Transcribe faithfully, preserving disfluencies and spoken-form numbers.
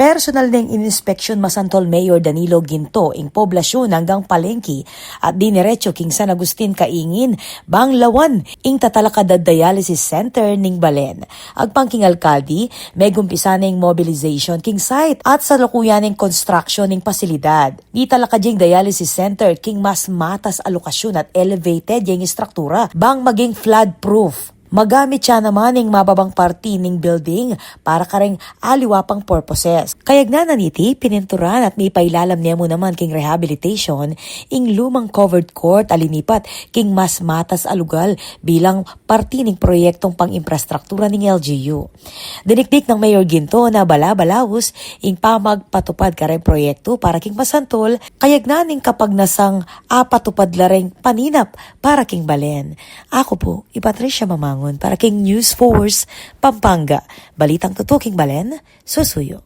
Personal neng ininspeksyun masantol Mayor Danilo Ginto ing poblasyun anggang palengki at diniretsu king San Agustin Kaingin bang lawan ing tatalakad a dialysis center ning balen. Agpang king alkalde, megumpisa na ing mobilization king site at salukuyan ing construction ning pasilidad. Mitalakad ya ing dialysis center king mas matas a lokasyun at elevated ya ing istruktura bang maging flood proof. Magamit ya naman ing mababang parti ning building para kareng aliwa pang purposes. Kayagnan na niti, pininturan at mipailalam ne mu naman king rehabilitation ing lumang covered court a linipat king mas matas a lugal bilang parti ning proyektong pang-imprastruktura ning L G U. Dinikdik nang Mayor Ginto na bala-balaus ing pamagpatupad kareng proyektu para king masantol, kayagnan ning kapag nasang apatupad la reng paninap para king balen. Aku pu i Patricia Mamangun para king News Force Pampanga. Balitang tutu king balen, susuyu.